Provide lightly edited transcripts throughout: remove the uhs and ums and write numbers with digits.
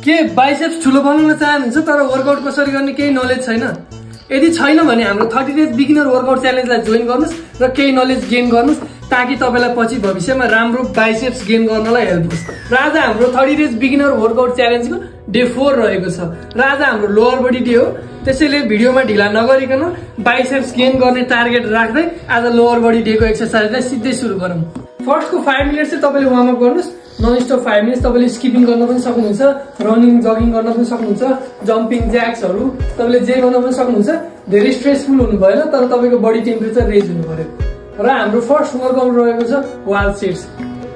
के बाइसेप्स ठुलो बनाउन चाहनुहुन्छ तर वर्कआउट कसरी गर्ने केही नलेज छैन? यदि छैन भने हाम्रो 30 डेज बिगिनर वर्कआउट च्यालेन्जलाई जोइन गर्नुस् र केही नलेज गेन गर्नुस् ताकि तपाईलाई पछि भविष्यमा राम्रो बाइसेप्स गेन गर्नलाई हेल्प होस्। र आज हाम्रो 30 डेज बिगिनर वर्कआउट च्यालेन्जको डे 4 रहेको छ र आज हाम्रो लोअर बडी डे हो। त्यसैले भिडियोमा ढिला नगरिकन बाइसेप्स गेन गर्ने टार्गेट राख्दै आज लोअर बडी डेको एक्सरसाइजलाई सिधै सुरु गरौँ। फर्स्टको 5 मिनेट चाहिँ तपाईले वार्म अप गर्नुस्। Non stop 5 minutes. तपाईले स्किपिङ गर्न पनि सक्नुहुन्छ, रनिङ जगिङ गर्न पनि सक्नुहुन्छ, जम्पिङ ज्याक्सहरू तपाईले जे गर्न पनि सक्नुहुन्छ। धेरै स्ट्रेसफुल हुनु भएन तर तपाईको बडी टेम्परेचर रेज हुनु पर्यो। र हाम्रो फर्स्ट वर्कआउट रहेको छ वाल सिट्स।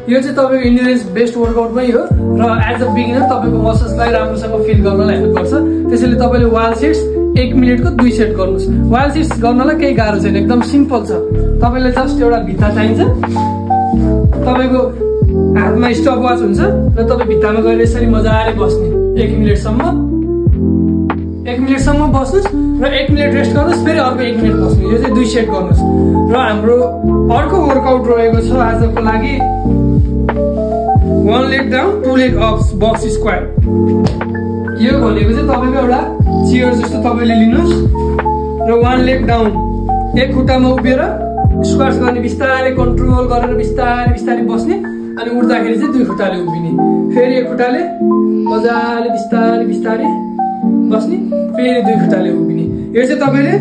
यो चाहिँ तपाईको इन्ड्युरेन्स बेस्ड वर्कआउट पनि हो र एज अ बिगिनर तपाईको मसल्सलाई राम्रोसँग फिल गर्नलाई हेल्प गर्छ। त्यसैले तपाईले वाल सिट्स 1 मिनेटको 2 सेट गर्नुस्। वाल सिट्स गर्नलाई केही गाह्रो छैन, एकदम सिम्पल छ। तपाईले जस्ट एउटा भित्ता चाहिन्छ, तपाईको हातमा स्टप वाच हुन्छ र तपाई भित्तामा गएर यसरी मजाले बस्ने 1 मिनेटसम्म। 1 मिनेटसम्म बस्नुस् र 1 मिनेट रेस्ट गर्नुस्, फेरि अर्को 1 मिनेट बस्नु। यो चाहिँ 2 सेट गर्नुस्। र हाम्रो अर्को वर्कआउट रहेको छ आजको लागि 1 leg down 2 leg ups box squat. यो भनेको चाहिँ तपाईको एउटा चेयर जस्तो तपाईले लिनुस् र 1 लेग डाउन एक खुट्टामा उभिएर स्क्वाट्स गर्ने, बिस्तारै कन्ट्रोल गरेर बिस्तारै बिस्तारै बस्ने अनि उठ्दाखेरि चाहिँ 2 खुट्टाले उभिने, फेरि एक खुट्टाले मजाले बिस्तारै बिस्तारै बस्ने, फेरि 2 खुट्टाले उभिने। यो चाहिँ तपाईले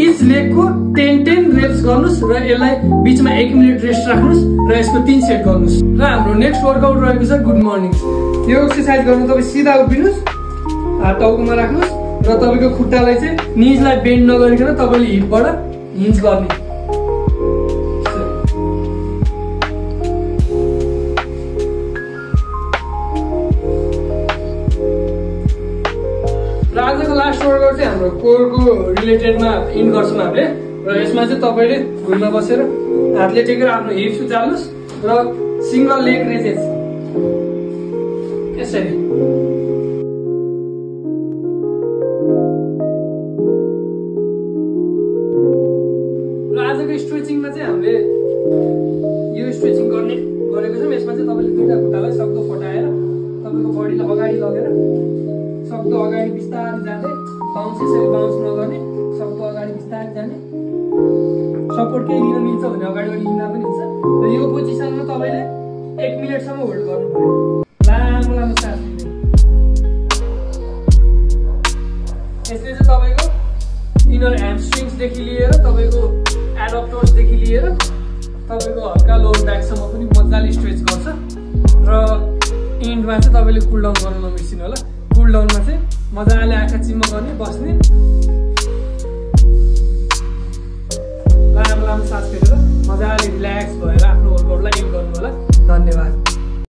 इच लेगको 10 रेप्स गर्नुस् र यसलाई बीचमा 1 मिनेट रेस्ट राख्नुस् र यसको 3 सेट गर्नुस्। र हाम्रो नेक्स्ट वर्कआउट रहेको छ गुड मर्निङ। यो एक्सरसाइज गर्न तपाईँ सिधा उभिनुस्, हात टाउकोमा राख्नुस् र तपाईको खुट्टालाई चाहिँ निजलाई बेन्ड नगरिकन तपाईले हिपबाट हिन्ज गर्ने। र आजको लास्ट वर्कआउट चाहिँ हाम्रो कोरको रिलेटेडमा इन गर्छौँ हामीले। र यसमा चाहिँ तपाईले भुइँमा बसेर हातले टेकेर आफ्नो हिप्स उचाल्नुस् र सिंगल लेग रेजेस यसरी। र आजको स्ट्रेचिङमा चाहिँ हामीले यो स्ट्रेचिङ गरेको छौँ। यसमा चाहिँ तपाईले दुईटा खुट्टालाई सक्दो फटाएर तपाईको बडीलाई अगाडि लगेर सक्दो अगाडि बिस्तारै जाँदै बाउन्स, यसरी बाउन्स नगर्ने, सक्दो अगाडि बिस्तारै जाने। सपोर्ट केही लिन मिल्छ भने अगाडि लिँदा पनि हुन्छ। र यो पोजिसनमा तपाईले 1 मिनेटसम्म होल्ड गर्नु पर्यो, लामो लामो सास लिने। यसले चाहिँ तपाईको इनर ह्यामस्ट्रिङ्सदेखि लिएर तपाईको एडप्टर्सदेखि लिएर तपाईको हल्का लोवर ब्याकसम्म पनि मजाले स्ट्रेच गर्छ। र इन्डमा चाहिँ तपाईले कुल डाउन गर्न नबिर्सिनु होला। कुल डाउनमा चाहिँ मजाले आँखा चिम्म गर्ने, बस्ने,